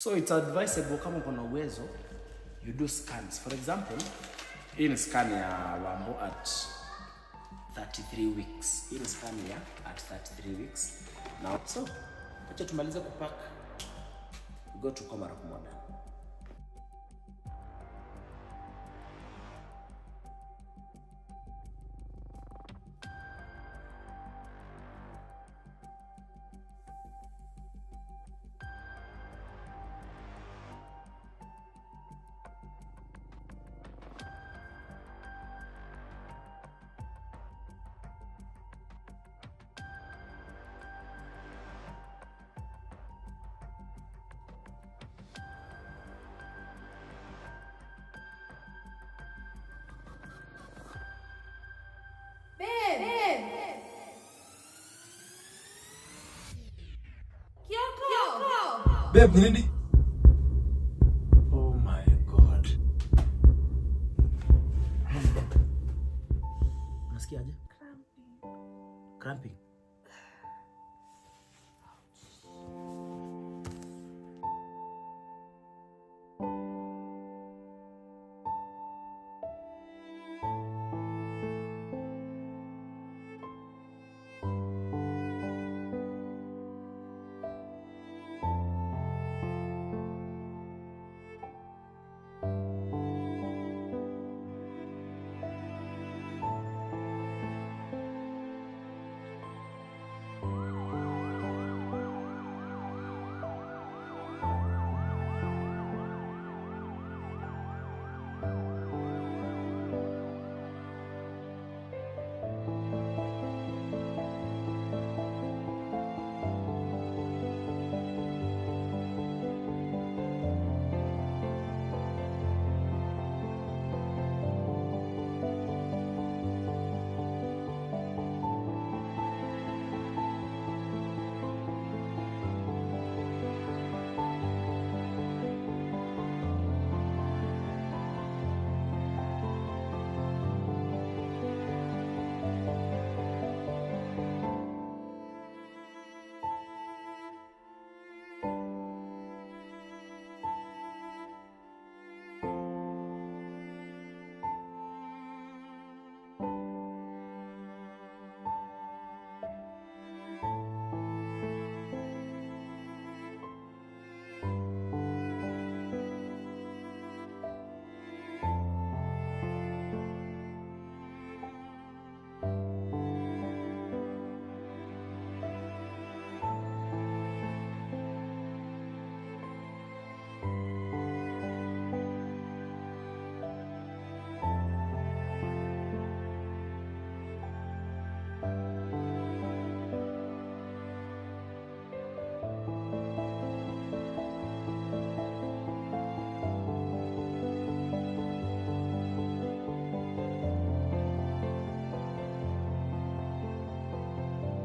So it's advisable kama uko na uwezo you do scans. For example, hii ni scan ya Wambo at 33 weeks. Hii ni scan ya at 33 weeks. Now, so acha tumalize kupack. We go to Komarock Modern. Babe! Kioko! Babe, ni nini? Oh my God. Unasikiaje? Cramping.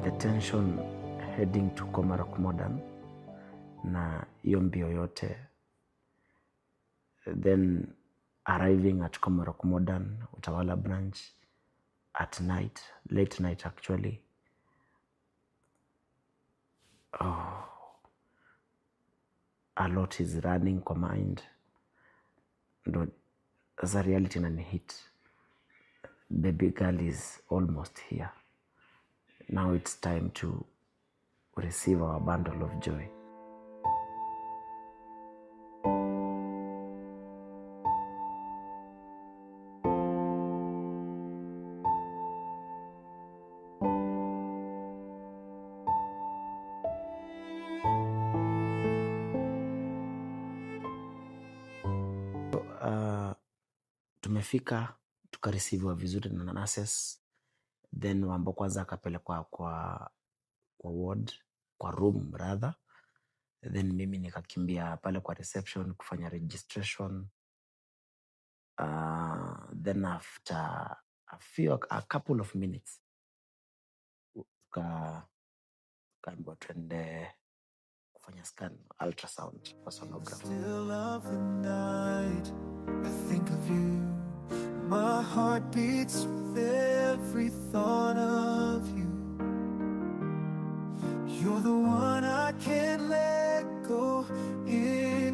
The tension heading to Komarock Modern na hiyo mbio yote, then arriving at Komarock Modern Utawala branch at night, late night actually. Oh, a lot is running kwa mind, ndo sasa reality inani hit. Baby girl is almost here. Now it's time to receive our bundle of joy. Tumefika tukareceiviwa vizuri na nurses. Then Wambo kwanza akapelekwa kwa ward, kwa room rather. Then mimi nikakimbia pale kwa reception kufanya registration. Then after a couple of minutes tukaambiwa tuende kufanya scan, ultrasound kwa sonographer. Still of the night, I think of you. My heart beats with every thought of you. You're the one I can't let go. In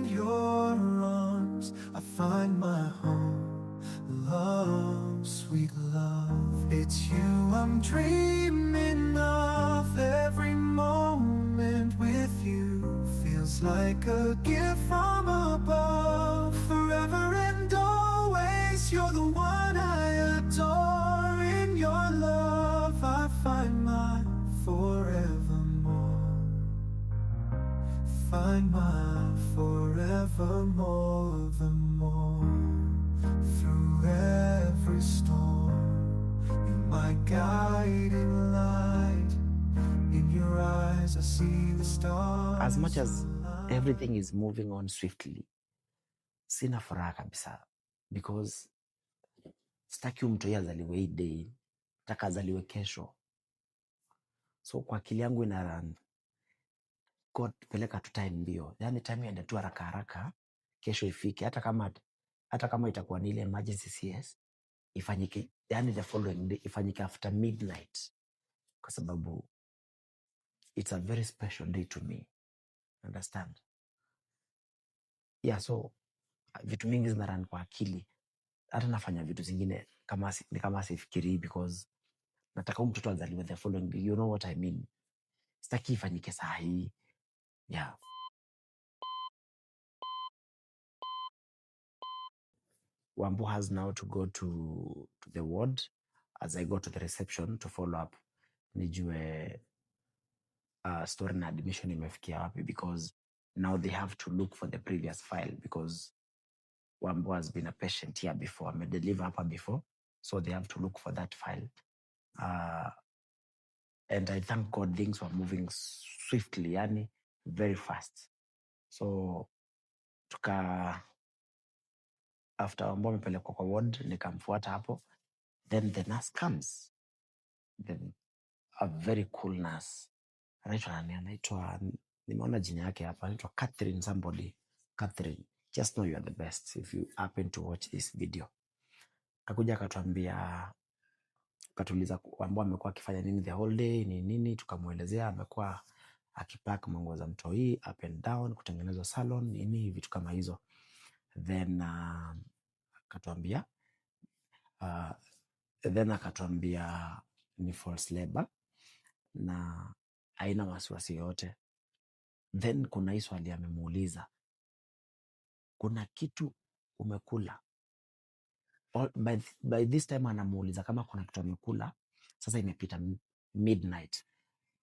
find my home. Love, sweet love, it's you I'm dreaming of. Every moment with you feels like a gift from above. Forever and always, you're the one I adore. In your love, I find my forevermore. Find my forevermore, the more. Through every storm, you're my guiding light. In your eyes, I see the stars. As much as everything is moving on swiftly, sina furaha kabisa because sitaki huyu mtoi azaliwe hii day, nataka azaliwe kesho. So kwa akili yangu ina run, God, peleka tu time mbio, yani time iende tu haraka haraka, kesho ifike, hata kama itakuwa ni ile emergency CS ifanyike, yani the following day ifanyike after midnight, kwa sababu it's a very special day to me, understand? Yeah, so vitu mingi zina run kwa akili, hata nafanya vitu zingine kama ni kama sifikirii because nataka huyu mtoto azaliwe the following day, you know what I mean? Sitaki ifanyike saa hii, yeah. Wambo has now to go to the ward as I go to the reception to follow up nijue story na admission imefikia wapi, because now they have to look for the previous file, because Wambo has been a patient here before, amedeliver hapa before, so they have to look for that file. And I thank God things were moving swiftly, yani very fast. So tuka after Wambo amepelekwa kwa ward, nikamfuata hapo, then the nurse comes, then a very cool nurse, anaitwa nani? Anaitwa, nimeona jina yake hapa, anaitwa Catherine somebody. Catherine, just know you are the best if you happen to watch this video. Akakuja akatuambia, akatuuliza Wambo amekuwa akifanya nini the whole day, ni nini, tukamwelezea amekuwa akipack manguo za mtoi up and down, kutengenezwa salon, nini, vitu kama hizo. Then akatuambia ni false labor na haina wasiwasi yoyote. Then kuna hii swali amemuuliza, "Kuna kitu umekula?" By this time anamuuliza kama kuna kitu amekula. Sasa imepita midnight,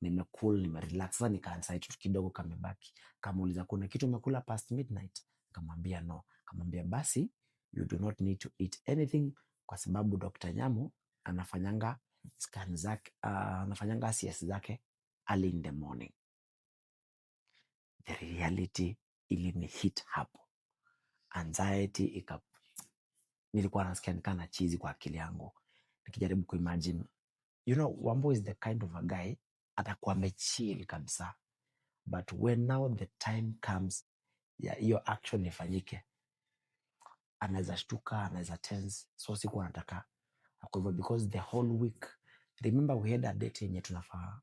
nimecool, nimerelax, sasa nikaanza tu kidogo kamebaki. Kamuuliza, "Kuna kitu umekula past midnight?" Kamwambia no. Kamwambia, "Basi you do not need to eat anything kwa sababu Dr. Nyamu anafanyanga scan zake, anafanyanga CS zake early in the morning." The reality ilini hit hapo, anxiety ika, nilikuwa nasikia nikaa na chizi kwa akili yangu nikijaribu kuimagine. Wambo is the kind of a guy atakuwa amechill kabisa, but when now the time comes ya hiyo action ifanyike, anaweza shtuka, anaweza tense. So sikuwa nataka kwa hivyo because the whole week, remember, we had a date yenye tunafaa,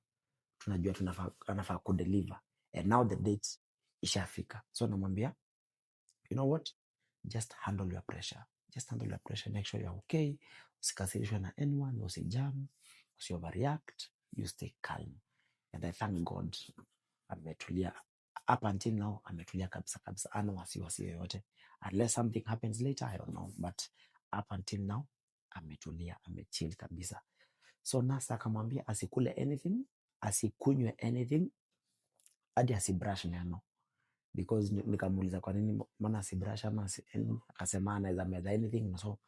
tunajua tunafaa, anafaa kudeliver, and now the date ishafika. So namwambia, "You know what, just handle your pressure, just handle your pressure, make sure you're okay, usikasirishwe na anyone, usijam, usi overreact, you stay calm." And I thank God ametulia up until now, ametulia kabisa kabisa, ana wasiwasi yoyote unless something happens later, I don't know, but up until now ametulia, amechill kabisa. So nurse akamwambia asikule anything, asikunywe anything, hadi asibrush meno, because nikamuuliza kwa nini, mbona asibrush ama akasema anaweza meza anything na so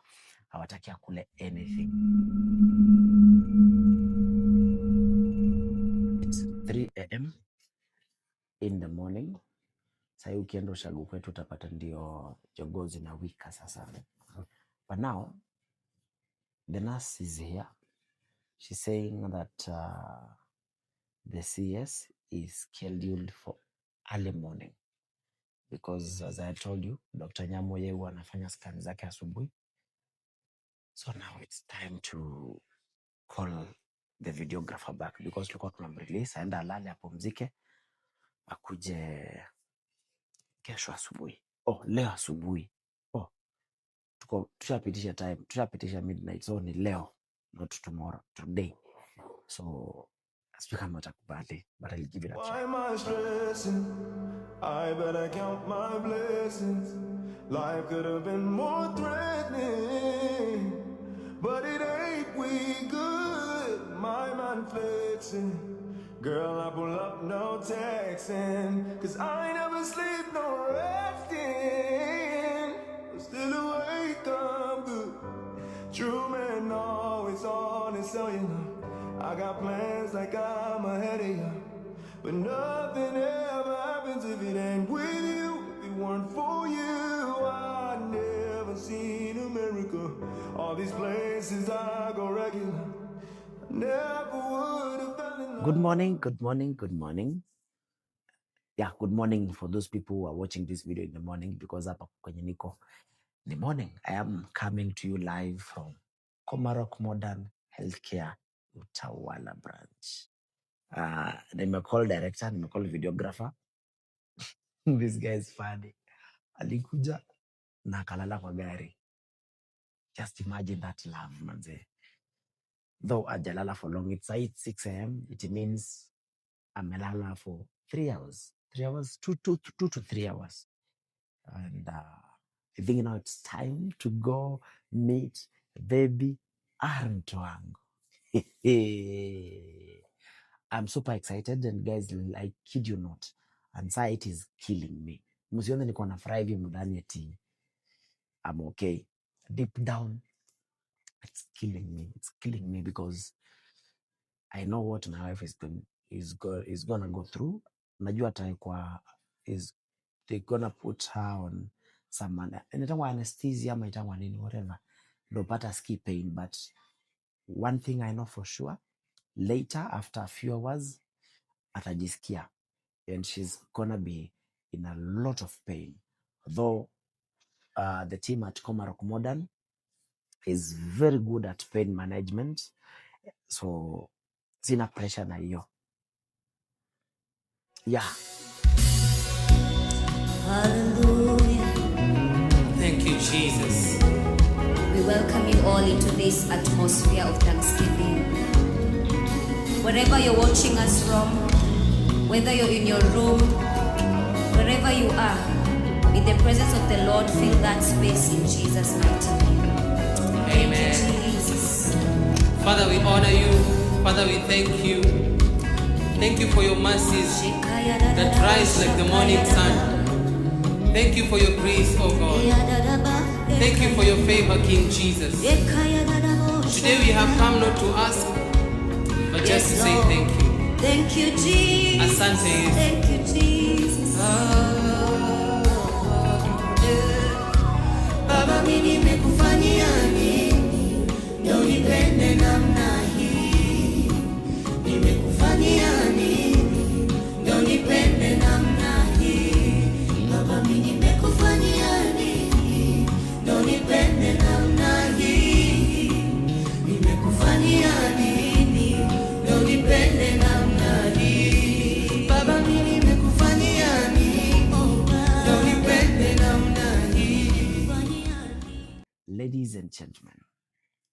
hawataki akule anything. It's 3 a.m. in the morning. Sahii ukienda ushago kwetu utapata ndio jogoo zinawika sasa. But now the nurse is here. She's saying that the CS is scheduled for early morning because, as I told you, Dr. Nyamu yeye huwa anafanya scan zake asubuhi. So now it's time to call the videographer back because tulikuwa tunamrelease aenda alale apumzike, akuje kesho asubuhi. Oh, leo asubuhi. Oh, Tuko tushapitisha time, tushapitisha midnight, so ni leo, not tomorrow, today. So sijui kama watakubali, but I'll give it a Why try. am I stressing? I better count my blessings. Life could have been more threatening, but it ain't, we good. My mind flexing. Girl, I pull up no texting, 'cause I never sleep, no resting. I'm still awake, I'm good. True man always on his cellular. I got plans like I'm ahead of you. But nothing ever happens if it ain't with you. If it weren't for you, I never seen America. All these places I go regular. Never would have fell in love. Good morning, good morning, good morning. Yeah, good morning for those people who are watching this video in the morning, because hapa kwenye niko ni morning. I am coming to you live from Komarock Modern Healthcare Utawala branch. Nimecall director, nimecall videographer. This guy is funny. Alikuja na akalala kwa gari. Just imagine that love, manze. Though ajalala for long, it's 6 a.m. It means amelala for 3 hours. 3 hours, 2 to 3 hours. And I think now it's time to go meet baby aunt wangu. I'm super excited, and guys, I kid you not, anxiety is killing me. Msione niko na furaha hivi mdhani ati I'm okay. Deep down, it's killing me. It's killing me because I know what my wife is going is go, is gonna go through. Najua atakuwa is they gonna put her on some inaitangwa anesthesia ama itangwa nini, whatever, ndo pata ski pain. But one thing I know for sure, later, after a few hours, atajisikia and she's gonna be in a lot of pain, though the team at Komarock Modern is very good at pain management, so sina pressure na hiyo, yeah. Hallelujah. Thank you, Jesus. We welcome you all into this atmosphere of thanksgiving. Wherever you're watching us from, whether you're in your room, wherever you are, in the presence of the Lord, fill that space in Jesus' mighty name. Thank Amen. you, Jesus. Father, we honor you. Father, we thank you. Thank you for your mercies that rise like the morning sun. Thank you for your grace, O God. Thank you for your favor, King Jesus. Today we have come not to ask, but just to Yes, say Lord. Thank you. Thank you, Jesus. Asante, Yesu. Thank you, Jesus. Baba, mimi nimekufanyia nini ndio unipende namna hii? Nimekufanyia nini ndio unipende namna hii? Baba, mimi nimekufanyia nini ndio unipende namna hii? Nimekufanyia nini ndio unipende namna hii? Baba, mimi nimekufanyia nini ndio unipende namna hii? Ladies and gentlemen,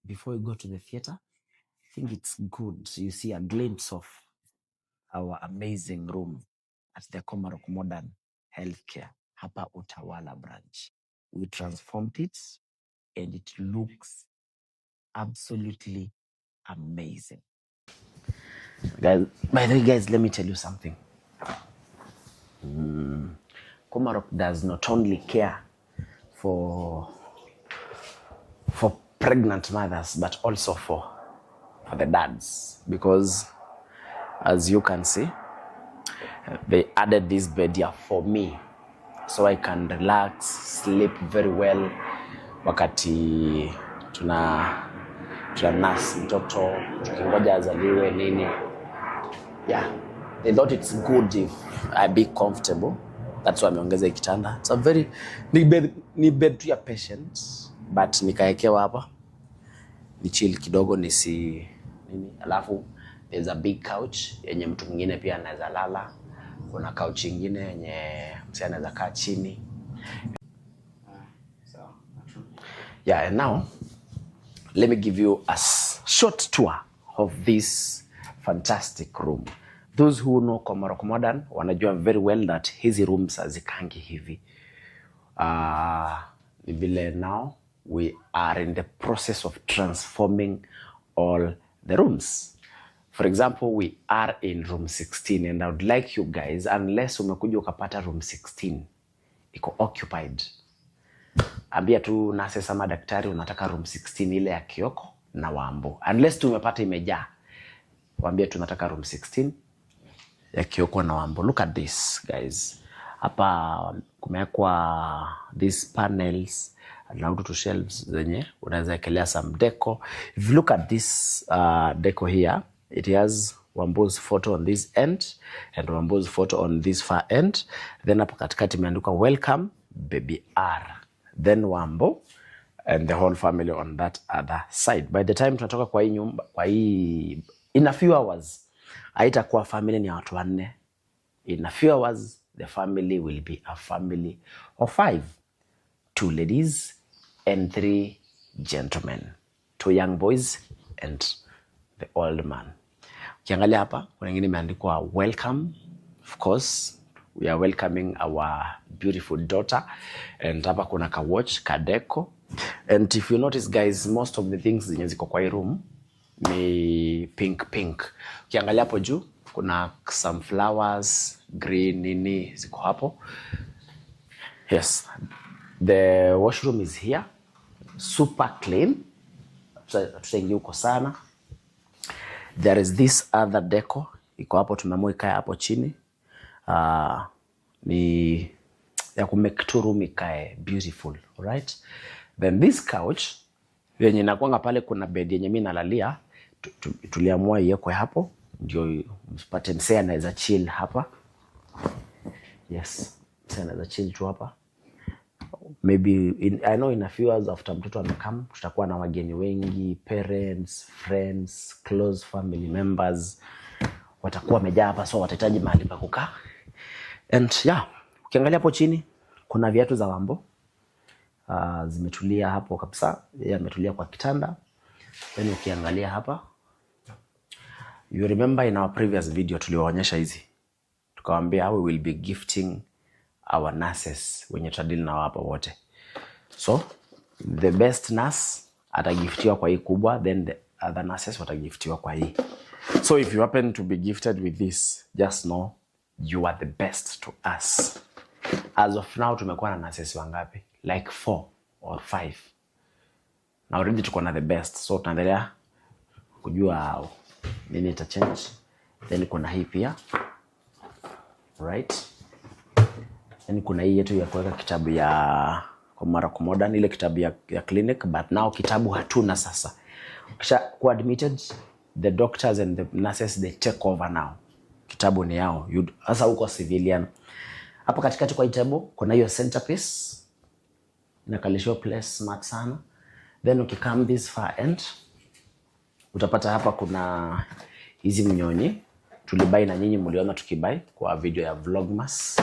before we go to the theater, I think it's good you see a glimpse of our amazing room at the Komarock Modern Healthcare, hapa Utawala branch. We transformed it and it looks absolutely amazing. Guys, by the way, guys, let me tell you something. Komarock does not only care for pregnant mothers but also for the dads, because as you can see, they added this bed here for me so I can relax, sleep very well wakati tuna nurse mtoto, tukingoja azaliwe nini. Yeah, they thought it's good if I be comfortable. That's why ameongeza hii kitanda. It's a very ni bed tu ya patient, but nikaekewa hapa ni chill kidogo nisi nini. Alafu there's a big couch yenye mtu mwingine pia anaweza lala. Kuna couch ingine yenye msee anaweza kaa chini. Yeah, and now let me give you a short tour of this fantastic room. Those who know Komarock Modern wanajua very well that hizi rooms hazikangi hivi. Ni vile now we are in the process of transforming all the rooms. For example, we are in room 16 and I would like you guys, unless umekuja ukapata room 16 iko occupied, ambia tu nurses ama daktari unataka room 16, ile ya Kioko na Wambo. Unless tu umepata imejaa, waambie tunataka room 16 ya Kioko na Wambo. Look at this, guys. Hapa kumewekwa these panels na tu shelves zenye unaweza ekelea some deco. If you look at this deco here, it has Wambo's photo on this end and Wambo's photo on this far end. Then hapo katikati imeandikwa "Welcome baby R." Then Wambo and the whole family on that other side. By the time tunatoka kwa hii nyumba, kwa hii, in a few hours, haitakuwa family ni ya watu wanne. In a few hours, the family will be a family of five. Two ladies and three gentlemen. Two young boys and the old man. Ukiangalia hapa kuna ingine imeandikwa "Welcome." Of course, we are welcoming our beautiful daughter. And hapa kuna ka watch, ka deco. And if you notice, guys, most of the things zenye ziko kwa hii room ni pink pink. Ukiangalia hapo juu kuna some flowers, green nini ziko hapo. Yes, the washroom is here, super clean. Tutaingia huko sana. There is this other deco iko hapo, tumeamua ikae hapo chini. Ni ya kumake tu room ikae beautiful, alright? Then this couch yenye inakwanga pale, kuna bed yenye mi nalalia, tuliamua iwekwe hapo ndio mpate msee anaweza chill hapa. Yes, msee anaweza chill tu hapa. Maybe I know in a few hours after mtoto amekam, tutakuwa na wageni wengi, parents, friends, close family members watakuwa wamejaa hapa, so watahitaji mahali pa kukaa. And yeah, ukiangalia hapo chini kuna viatu za Wambo zimetulia hapo kabisa, yeye ametulia kwa kitanda. Then ukiangalia hapa, you remember in our previous video tuliwaonyesha hizi, tukawaambia we will be gifting our nurses wenye tutadili nao hapa wote. So the best nurse atagiftiwa kwa hii kubwa, then the other nurses watagiftiwa kwa hii. So if you happen to be gifted with this, just know you are the best to us. As of now tumekuwa na nurses wangapi? Like four or five, na already tuko na the best, so tunaendelea kujua nini ita change. Then kuna hii pia, right? Then kuna hii yetu ya kuweka kitabu ya Komarock Modern, ile kitabu ya clinic, but now kitabu hatuna sasa. Ukisha kuwa admitted, the doctors and the nurses, they take over now. Kitabu ni yao. Sasa huko civilian. Hapo katikati kwa hii table kuna hiyo centerpiece inakalishiwa place smart sana. Then ukikam this far end, utapata hapa kuna hizi mnyonyi tulibuy na nyinyi mliona tukibuy kwa video ya Vlogmas.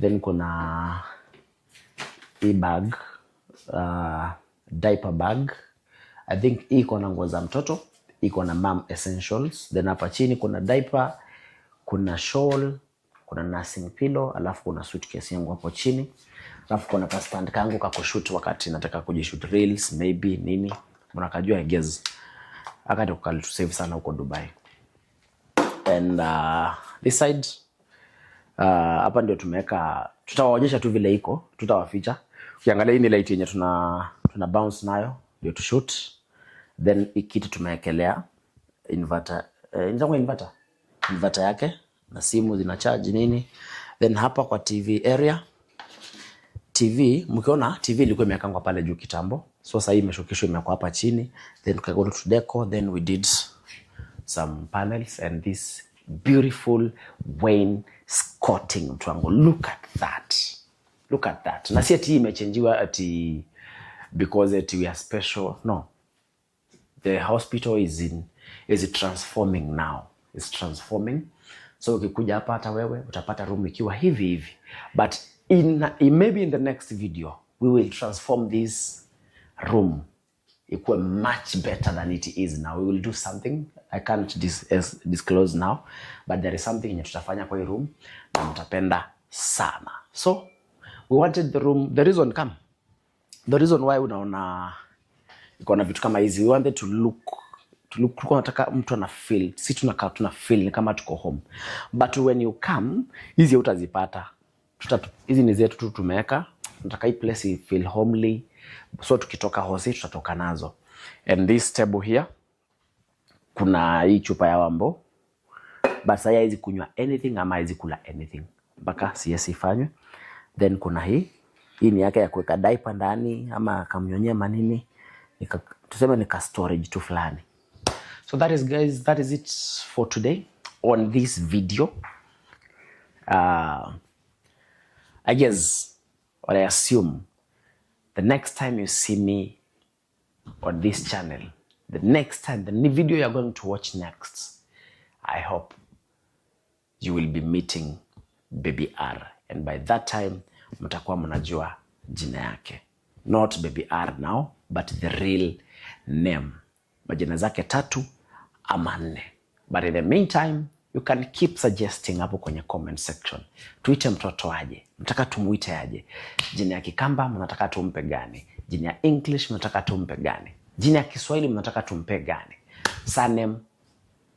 Then kuna hii bag, diaper bag. I think hii iko na nguo za mtoto, iko na mom essentials. Then hapa chini kuna diaper, kuna shawl, kuna nursing pillow, alafu kuna suitcase yangu hapo chini, alafu kuna ka stand kangu ka kushoot wakati nataka kujishoot reels maybe nini, mnakajua, I guess. Aka ndio kalitusave sana huko Dubai. And this side, hapa ndio tumeweka, tutawaonyesha tu vile iko, tutawaficha. Ukiangalia hii ni light yenye tuna bounce nayo ndio tu shoot. Then hii kitu tumewekelea inverter, inaitwa inverter yake na simu zina charge nini. Then hapa kwa TV area, TV, mkiona TV ilikuwa imekangwa pale juu kitambo, so sasa hii imeshukishwa, imekuwa hapa chini. Then tukago to deco, then we did some panels and this beautiful wainscoting. Mtu wangu, look at that, look at that. Na si ati hii imechenjiwa ati because ati we are special, no. The hospital is transforming now, is transforming. So ukikuja hapa hata wewe utapata room ikiwa hivi hivi, but in maybe in the next video we will transform this room ikuwe much better than it is now. We will do something I can't disclose now, but there is something yenye tutafanya kwa hii room na mtapenda sana. So we wanted the room, the reason come the reason why unaona iko na vitu kama hizi, we wanted to look, tulikuwa nataka mtu ana feel, si tunakaa tuna feel ni kama tuko home. But when you come, hizi hutazipata. Hizi ni zetu tu tumeweka. Nataka hii place feel homely, so tukitoka hosi tutatoka nazo. And this table here, kuna hii chupa ya Wambo, but sasa haiwezi kunywa anything ama haiwezi kula anything mpaka CS ifanywe. Then kuna hii, hii ni yake ya kuweka diaper ndani ama akamnyonyea manini, tuseme ni ka storage tu fulani. So that is, guys, that is it for today on this video. I guess, or I assume, the next time you see me on this channel, the next time, the new video you're going to watch next, I hope you will be meeting Baby R. And by that time, mtakuwa mnajua jina yake. Not Baby R now, but the real name. Majina zake tatu ama nne. But in the meantime, you can keep suggesting hapo kwenye comment section. Tuite mtoto aje? Mnataka tumuite aje? Jina ya Kikamba mnataka tumpe gani? Jina ya English mnataka tumpe gani? Jina ya Kiswahili mnataka tumpe gani? Surname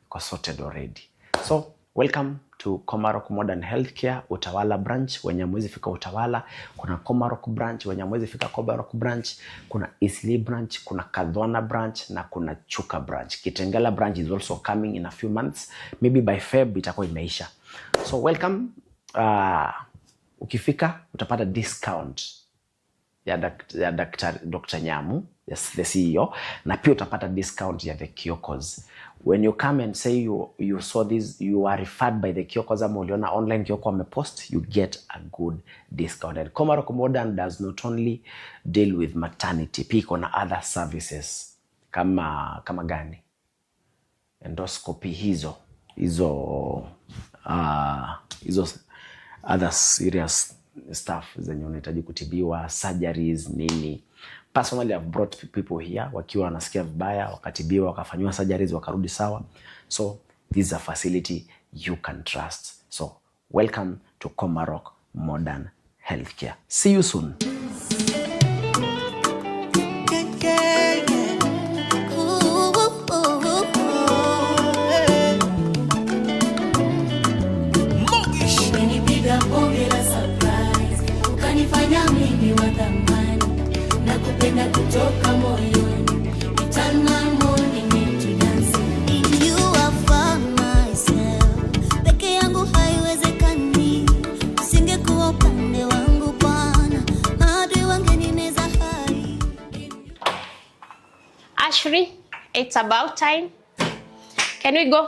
iko sorted already. So welcome to Komarok Modern Healthcare Utawala branch. Wenye hamwezi fika Utawala, kuna Komarok branch. Wenye hamwezi fika Komarok branch, kuna Eastleigh branch, kuna Kadhwana branch na kuna Chuka branch. Kitengela branch is also coming in a few months, maybe by Feb itakuwa imeisha. So welcome. Ukifika utapata discount ya Dr. Nyamu, yes, the CEO, na pia utapata discount ya the Kiokos. When you come and say you saw this, you are referred by the Kiokos ama uliona online Kioko amepost, you get a good discount. And Komarok Modern does not only deal with maternity, pia iko na other services kama gani? Endoscopy, hizo other serious stuff zenye unahitaji kutibiwa, surgeries nini. Personally, I've brought people here wakiwa wanasikia vibaya, wakatibiwa, wakafanyiwa surgeries, wakarudi sawa. So this is a facility you can trust. So welcome to Komarok Modern Healthcare. See you soon. Yeah. Ooh, ooh, ooh, ooh. Umenipiga bonge la surprise, ukanifanya mimi wa thamani na kupenda kutoka moyoni. You turn my mourning into dancing. In you I found myself. Peke yangu haiwezekani, usingekuwa upande wangu Bwana, maadui wangenimeza hai. Ashri, it's about time. Can we go?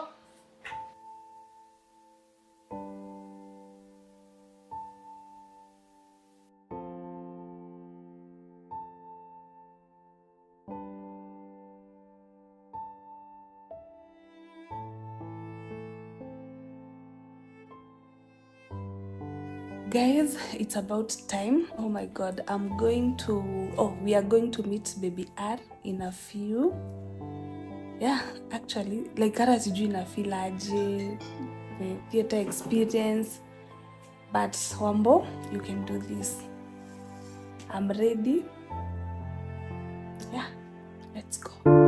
Guys, it's about time. Oh my God, I'm going to oh we are going to meet Baby R in a few. Yeah, actually, like, hata sijui na feel aje the theater experience, but Wambo, you can do this. I'm ready. Yeah, let's go.